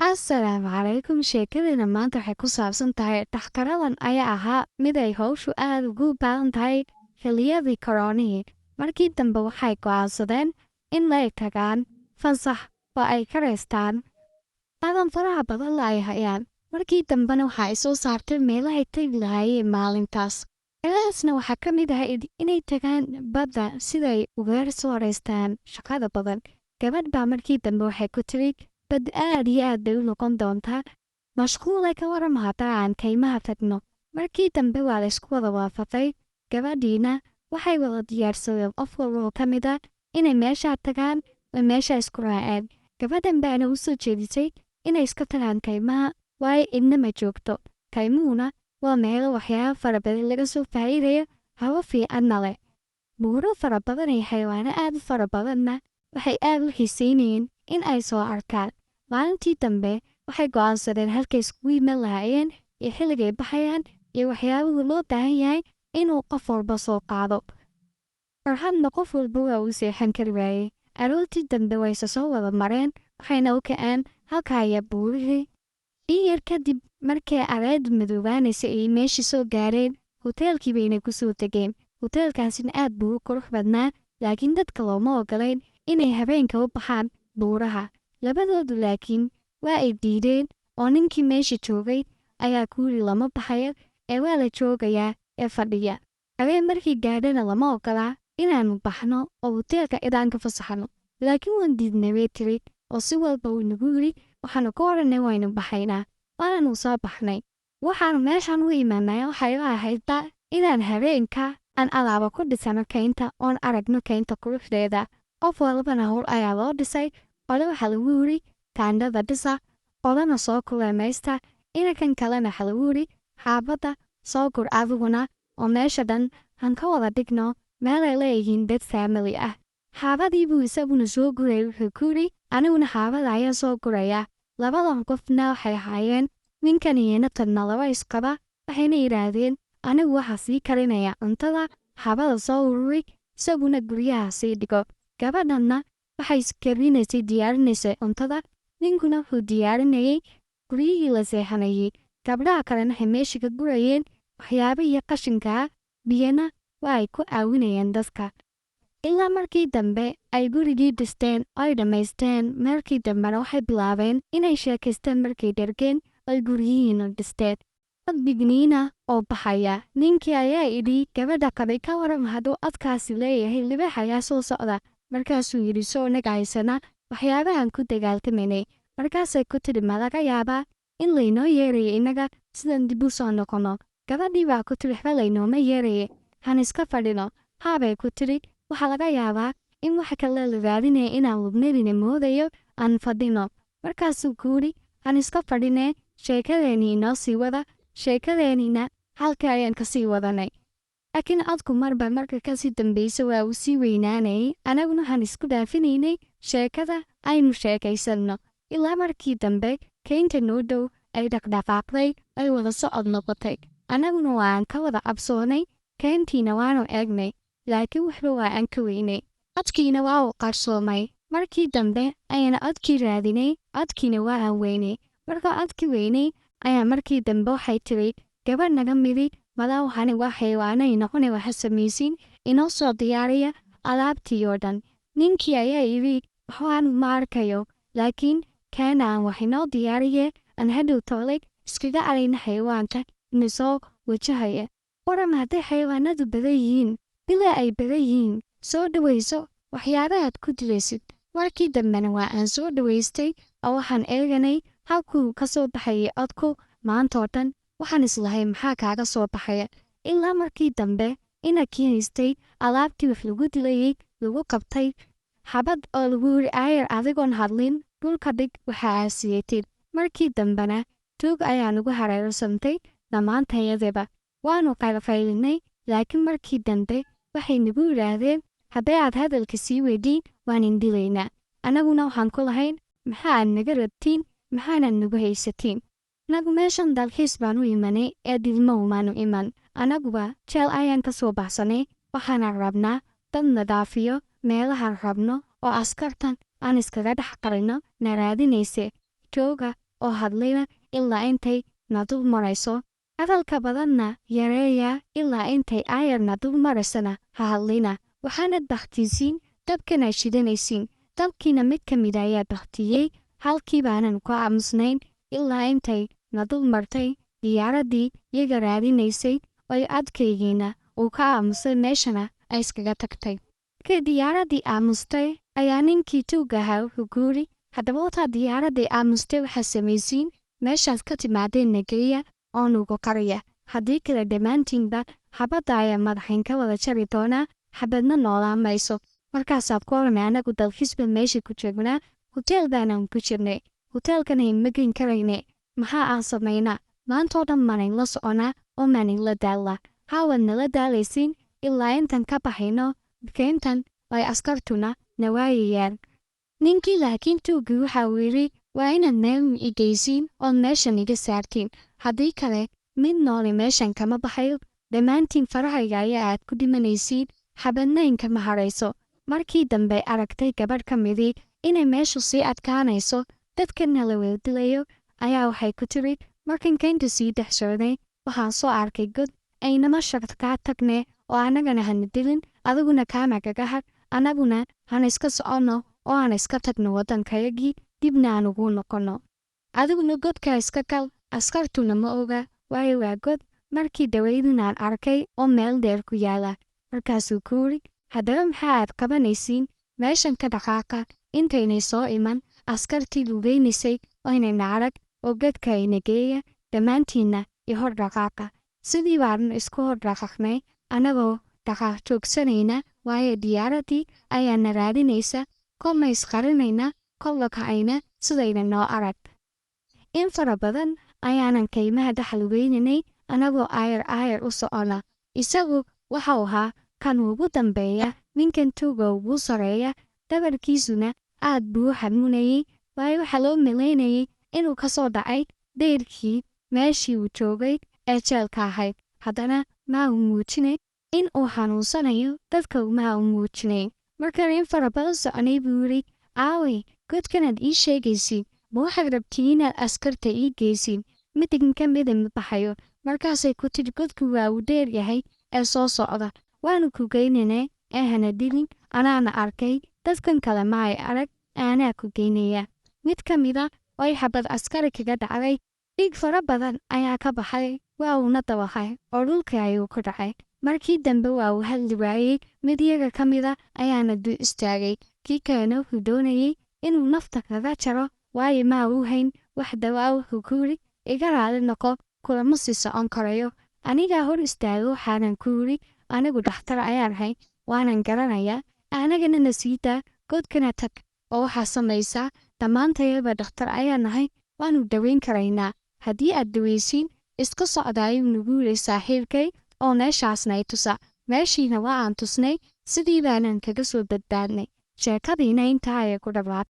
Assalaamu calaykum. Sheekadeenna maanta waxay ku saabsan tahay dhakhtaradan ayaa ahaa mid ay howshu aad ugu baahan tahay xilliyadii koroonihii. Markii dambe waxay go'aansadeen in ay tagaan fasax oo ay ka reystaan badan faraha badan la ay hayaan. Markii dambena waxa ay soo saartay meelahay tegi lahaayeen maalintaas. Meelahaasna waxaa ka mid ahayd inay tagaan badda siday uga soo reystaan shaqada badan. Gabadh baa markii dambe waxay ku tiri, bad aad iyo aad bay u noqon doontaa mashquula, ka waram haddaa aan kaymaha tagno? Markii dambe waa la isku wada waafaqay. Gabadhiina waxay wada diyaarsadeen qof walba oo ka mid ah inay meeshaa tagaan oo meesha isku raaceen. Gabadhan baana u soo jeedisay inay iska tagaan kaymaha, waayo cidna ma joogto, kaymuhuna waa meelo waxyaabo fara badan laga soo faa'iidayo, hawo fiicanna leh, buuro fara badan iyo xayawaano aad u fara badanna waxay aad u xiiseynayeen in ay soo arkaan. Maalintii dambe waxay go'aansadeen halkay iskugu iman lahaayeen iyo xilligay baxayaan iyo waxyaabuhu loo baahan yahay inuu qof walba soo qaado. Farxadna qof walba waa uu seexan kari waayey. Aroortii dambe wayse soo wada mareen, waxayna u kaceen halkaaya buurihii. In yar kadib markay areedu madoobaanaysa ay meeshii soo gaareen, hoteelkii bayna ku soo tegeen. Hoteelkaasina aad buu u qurux badnaa, laakiin dadka looma ogolayn inay habeenka u baxaan buuraha. Labadoodu laakiin waa ay diideen, oo ninkii meesha joogay ayaa ku yidhi, lama baxayo ee waa la joogayaa ee fadhiya. Habeen markii gaadhana lama ogolaa inaannu baxno oo hoteelka idaan ka fasaxno. Laakiin waan diidnay, bay tiri, oo si walba uu nagu yidhi waxaanu ka odhanay waynu baxaynaa, waananu soo baxnay. Waxaanu meeshan u imanay waxay u ahaydba inaan habeenka aan alaaba ku dhisano kaynta oon aragno kaynta quruxdeeda. Qof walbana howl ayaa loo dhisay. Qole waxaa lagu yidhi taandhada dhisa, qolana soo kuleemaysta, inankan kalena waxaa lagu yidhi xaabadda soo gur adiguna, oo meesha dhan han ka wada dhigno meel ay leeyihiin dad family ah. Xaabadii buu isaguna soo gurayay. Wuxuu ku yidhi, aniguna xaabada ayaa soo guraya. Labadan qofna waxay ahaayeen ninkan iyo inantanna laba isqaba. Waxayna yidhaahdeen, anigu waxaa sii karinaya cuntada, xaabada soo ururi, isaguna guryaha sii dhigo. Gabadhanna waxay karinaysay, diyaarinaysay cuntada, ninkuna wuxuu diyaarinayay guryihii la seexanayay. Gabdhaha kalena waxay meesha ka gurayeen waxyaabo iyo qashinkaa, biyana waa ay ku caawinayeen dadka. Ilaa markii dambe ay gurigii dhisteen oo ay dhammaysteen. Markii dambena waxay bilaabeen inay sheekaysteen markay dhergeen ay guryihiina dhisteen. Cod digniina oo baxaya. Ninkii ayaa idhi gabadha qabay, ka waram hadduu codkaasi leeyahay libaax ayaa soo socda? Markaasuu yidhi, soo nagahaysana waxyaabahan ku dagaaltamaynay. Markaasay ku tidhi, ma laga yaabaa in laynoo yeerayo innaga sidan dib u soo noqono? Gabadhii baa ku tidhi, waxba laynooma yeeraye, han iska fadhino. Haabay ku tidhi, waxaa laga yaabaa in waxa kale la raadinaya inaan lubnadina moodayo, aan fadhino. Markaasuu ku yidhi, han iska fadhinee, sheekadeenii inoo sii wada. Sheekadeeniina halka ayaan kasii wadanay, laakiin codku marba marka kasii dambaysa waa uu sii weynaanayay. Anaguna waxaan isku dhaafinaynay sheekada aynu sheekaysanno, ilaa markii dambe keynta noo dhow ay dhaqdhaqaaqday, ay wada socod noqotay. Annaguna waa aan ka wada cabsoonay, keyntiina waanu eegnay, laakiin waxba waa aan ka weynay. Codkiina waa uu qarsoomay. Markii dambe ayaana codkii raadinay, codkiina waa aan weynay. Markaa codkii weynay ayaa markii dambe waxay tiri gabadh naga midi, malaa waxani waa xayawaanay noqonay, waxa samaysiin inoo soo diyaariya alaabtii oo dhan. Ninkii ayaa yidhi, waxaan ma arkayo, laakiin keena aan wax inoo diyaariye, aan hadhow toolay iskaga arayna xayawaanka ina soo wajahaya. Waram hadday xayawaanadu badan yihiin? Bilaa ay badan yihiin, soo dhawayso waxyaabahaad ku dilaysid. Markii dambena waa aan soo dhawaystay oo waxaan eeganay halkuu ka soo baxayay codku. Maantoo dhan waxaan islahay, maxaa kaaga soo baxaya? Ilaa markii dambe inankii haystay alaabtii wax lagu dilayay lagu qabtay xabad oo lagu yiri, aayar adigoon hadlin dhulka dhig waxa aasiyatid. Markii dambena tuug ayaa nagu hareersantay dhammaantayadaba, waanu qaylqaylinay, laakiin markii dambe waxay nagu yidhaahdeen, haddii aad hadalka sii weydiin waan indilaynaa. Annaguna waxaan ku lahayn, maxaa aad naga rabtiin? Maxaanaad nagu haysatiin? Annagu meeshan dalxiis baan u imanay ee dilmo umaanu iman. Annaguba jeel ayaan ka soo baxsanay, waxaana rabnaa dad nadaafiyo meelahaan rabno oo askartan aan iskaga dhex qarino na raadinayse. Jooga. oo hadlina ilaa intay na dul marayso. Hadalka badanna yareeya, ilaa intay aayar na dul maraysana ha hadlina. Waxaanad bakhtiisiin dabkana shidanaysiin. Dabkiina mid ka mida ayaa bakhtiyey. Halkii baanan ku aamusnayn ilaa intay na dul martay diyaaraddii iyaga raadinaysay, oy codkaygiina uu ka aamusay, meeshana ay iskaga tagtay. Markii diyaaraddii aamustay ayaa ninkii tuugga ahaa wuxuu ku yidhi, haddaba wataa diyaaraddii aamustay, waxaa samaysiin meeshaad ka timaadeenna geeya oo nugu qariya, haddii kale dhammaantiinba xabadda ayaa madaxayn ka wada jari doonaa, xabadna noolaan mayso. Markaasaad ku oranay anagu dalxiisba meesha ku joognaa, huteel baanan ku jirnay, huteelkanayn ma geyn karayne, maxaa aan samaynaa? Maantoo dhan maanayn la soconaa oo maanin la daallaa? Haawaad nala daalaysiin ilaa intan ka baxayno keyntan ay askartuna na waayayaan. Ninkii laakiin tuuggii waxa uu yidhi, waa inaad meel i geysiin ood meeshan iga saartiin, haddii kale mid nooli meeshan kama baxayo, dhammaantiin farahayga ayaa aad ku dhimanaysiin, xabadna inkama harayso. Markii dambe aragtay gabadh ka midii inay meeshu sii adkaanayso, dadkana la wada dilayo, ayaa waxay ku tiri, markan keynta sii dhex socday waxaan soo arkay god, aynama shaqad kaa tagne oo annagana hana dilin, adiguna kaamagaga har, annaguna hana iska soconno oo aan iska tagno waddankayagii, dibna aan ugu noqonno. Adiguna godkaa iska gal, askartuna ma oga, waayo waa god markii daweydin aan arkay oo meel dheer ku yaala. Markaasuu ku yidhi, haddaba maxaa aad qabanaysiin? Meeshan ka dhaqaaqa intaynay soo iman askartii lugaynaysay oynayna arag, oo godka ina geeya, dhammaantiinna iyo hor dhaqaaqa. Sidii baan isku hor dhaqaaqnay annagoo dhaqaaq joogsanayna, waayo diyaaraddii ayaana raadinaysa, kolna isqarinayna, kolna kacayna sidayna noo arag. In fara badan ayaanan kaymaha dhex lugaynaynay annagoo aayar aayar u socona. Isagu waxau ahaa kan ugu dambeeya, ninkan tuuga ugu sareeya, dhabarkiisuna aad buu u xanuunayay, waayo waxaa loo malaynayay inuu ka soo dhacay dayrkii meeshii uu joogay ee jeelka ahayd. Haddana ma uu muujinay in uu xanuunsanayo, dadka ma uu muujinayn. Markaan in fara badan soconay buu yidhi, aaway godkanaad ii sheegaysiin? Ma waxaad rabtiin inaad askarta ii geysiin? Midin ka mida ma baxayo. Markaasay ku tidhi, godku waa uu dheer yahay ee soo socda, waanu ku geynaynaa ee hana dilin, anaana arkay, dadkan kale ma ay arag, aanaa ku geynaya. Mid ka mida oy xabad askari kaga dhacday, dhiig fara badan ayaa ka baxay, waa uuna dabaqay oo dhulka ayuu ku dhacay. Markii dambe waa uu hadli waayey. Mid iyaga ka mida ayaana dul istaagay, kii kalena wuxuu doonayey inuu nafta kaga jaro, waayo ma uu hayn wax dawaa. Wuxuu ku yidhi, iga raali noqo, kulama sii socon karayo. Anigaa hor istaago, waxaanan ku yidhi, anigu dhakhtar ayaan ahay, waanan garanayaa, anagana na siidaa, godkana tag oo waxaa samaysaa, dhammaantayaba dhakhtar ayaan nahay, waanu daweyn karaynaa haddii aad daweysiin. Iska socda ayuu nagu yidhi saaxiibkay, oo meeshaasna ay tusa. Meeshiina waa aan tusnay, sidii baanan kaga soo badbaadnay. Sheekadiina intaa ayay ku dhammaatay.